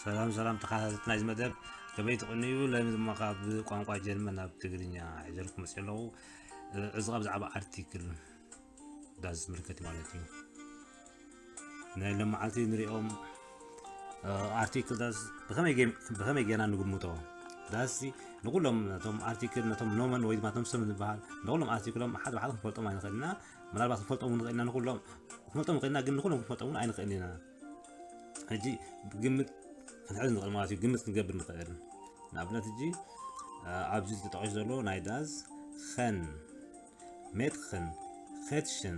ሰላም ሰላም ተኸታተልቲ ናይዚ መደብ፣ ከመይ ትቕንዩ? ሎሚ ድማ ካብ ቋንቋ ጀርመን ናብ ትግርኛ ሒዘልኩም መፅእ ኣለኹ። እዚ ካብ ብዛዕባ ኣርቲክል ዳዝ ዝምልከት ማለት እዩ። ናይ ሎመዓልቲ ንሪኦም ኣርቲክል ዳዝ ብኸመይ ጌና ንግምቶ? ዳዝ ንኩሎም ነቶም ኣርቲክል፣ ነቶም ኖመን ወይ ድማ ነቶም ስም ዝበሃል ንኩሎም ኣርቲክሎም ሓደ ብሓደ ክንፈልጦም ኣይንኽእል ኢና። ምናልባት ክንፈልጦም ንኽእል ኢና፣ ንኩሎም ክንፈልጦም ንኽእል ኢና፣ ግን ንኩሎም ክንፈልጦም እውን ኣይንኽእል ኢና። ሕጂ ግምት ክንሕዝ ንኽእል ማለት እዩ። ግምት ክንገብር ንኽእል። ንኣብነት ሕጂ ኣብዚ ተጠቂሱ ዘሎ ናይ ዳዝ ኸን፣ ሜትኽን፣ ኸትሽን።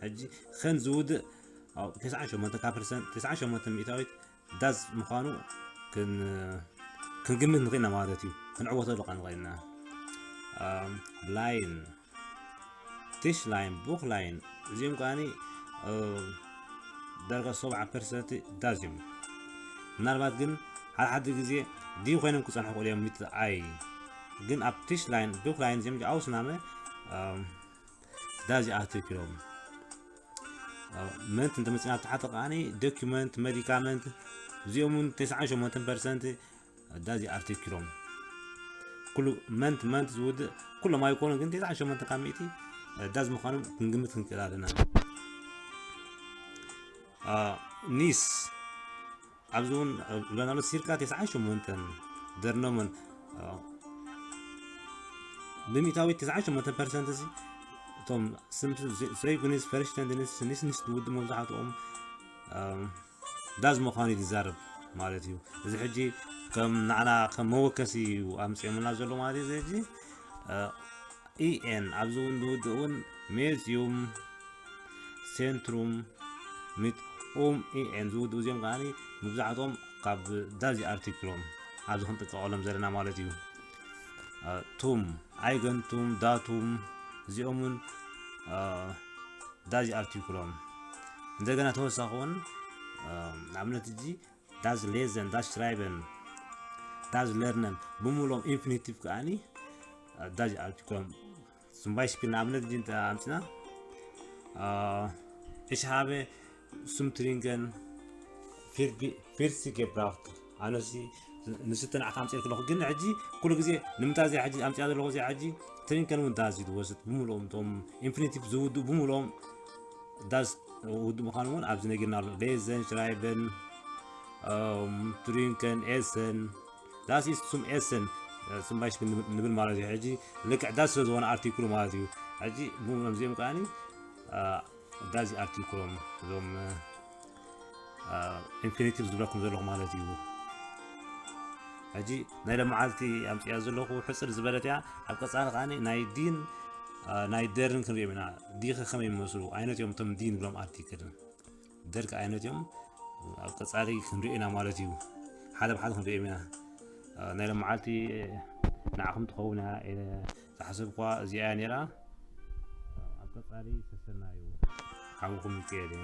ሕጂ ኸን ዝውድእ ተስዓን ሸሞንተ ካብ ፐርሰንት፣ ተስዓን ሸሞንተ ሚእታዊት ዳዝ ምዃኑ ክንግምት ንኽእልና ማለት እዩ። ክንዕወተሉ ኸ ንኽእልና። ላይን፣ ቲሽ ላይን፣ ቡኽ ላይን፣ እዚኦም ከዓኒ ዳርጋ ሰብዓ ፐርሰንት ዳዝ እዮም። ምናልባት ግን ሓደ ሓደ ግዜ ዲ ኮይኖም ክፀንሑ ክእሉ እዮም፣ ሚት ኣይ። ግን ኣብ ቲሽ ላይን፣ ቡኽ ላይን እዚኦም ኣውስናመ ዳዝ ኣርቲክሎም መንት እንተመፂና ኣብ ታሕቲ ከዓኒ ዶኪመንት፣ መዲካመንት፣ እዚኦም እውን ተስዓን ሸሞንተን ፐርሰንት ዳዚ ኣርቲክሎም። ኩሉ መንት መንት ዝውድእ ኩሎም ኣይኮኑ፣ ግን ተስዓን ሸሞንተን ካብ ሚእቲ ዳዝ ምዃኖም ክንግምት ክንክእል ኣለና። ኒስ ኣብዚ እውን ብለናሉ ሲርካ ተስዓን ሸሞንተን ደርኖመን ብሚእታዊት ተስዓን ሸሞንተን ፐርሰንት እዚ እቶም ስምቲ ዘይጉኒስ ፈርሽተን ድንስ ኒስ ኒስ ዝውድእ መብዛሕትኦም ዳዝ ምዃኑ እዩ ዝዛረብ ማለት እዩ። እዚ ሕጂ ከም ንዓና ከም መወከሲ እዩ ኣምፅኦምና ዘሎ ማለት እዩ። እዚ ሕጂ ኢኤን ኣብዚ እውን ዝውድእ እውን ሜዝዩም፣ ሴንትሩም፣ ሚት ኡም ኢኤን ዝውድኡ እዚኦም ከዓኒ መብዛሕትኦም ካብ ዳዚ ኣርቲክሎም ኣብዚ ክንጥቀቐሎም ዘለና ማለት እዩ። ቱም፣ ኣይገንቱም፣ ዳቱም እዚኦም እውን ዳዚ ኣርቲክሎም። እንደገና ተወሳኺ እውን ንኣብነት እዚ ዳዝ ሌዘን፣ ዳዝ ሽራይበን፣ ዳዝ ለርነን ብምሉኦም ኢንፊኒቲቭ ከዓኒ ዳዚ ኣርቲክሎም። ስምባይ ስፒል ንኣብነት እዚ ኣምፅና እሽ ሃበ ስምትሪንገን ፊርሲ ጌብራፍት ኣነሲ ንስተ ንዓኻ ኣምፅእ ክለኹ ግን ሕጂ ኩሉ ግዜ ንምንታይ እዚ ሕጂ ኣምፅያ ዘለኹ እዚ ሕጂ ትሪንከን እውን ዳዚ ዝወስድ ብምሉኦም እቶም ኢንፊኒቲቭ ዝውድኡ ብምሉኦም ዳስ ውድ ምዃኑ እውን ኣብዚ ነጊርና ኣሎ። ሌዘን ሽራይበን ትሪንከን ኤሰን ዳስ ኢስ ሱም ኤሰን ስምባይ ስፒል ንብል ማለት እዩ። ሕጂ ልክዕ ዳስ ስለ ዝኾነ ኣርቲክሉ ማለት እዩ። ሕጂ ብምሎም እዚኦም ከዓኒ ዳዚ ኣርቲክሎም እዞም ኢንፊኒቲቭ ዝብለኩም ዘለኹ ማለት እዩ። ሕጂ ናይ ለመዓልቲ ኣምፅያ ዘለኹ ሕፅር ዝበለት እያ። ኣብ ቀፃሊ ከዓኒ ናይ ዲን ናይ ደርን ክንሪኦም ኢና። ዲኸ ከመይ ይመስሉ ዓይነት እዮም እቶም ዲ ንብሎም ኣርቲክል ደርክ ዓይነት እዮም። ኣብ ቀፃሊ ክንሪኦ ኢና ማለት እዩ። ሓደ ብሓደ ክንሪኦም ኢና። ናይ ለመዓልቲ ንዓኹም ትኸውን እያ ዝሓሰብኳ እዚኣ እያ ነይራ። ኣብ ቀፃሊ ሰሰና እዩ ሓውኹም ሚካኤል እዩ።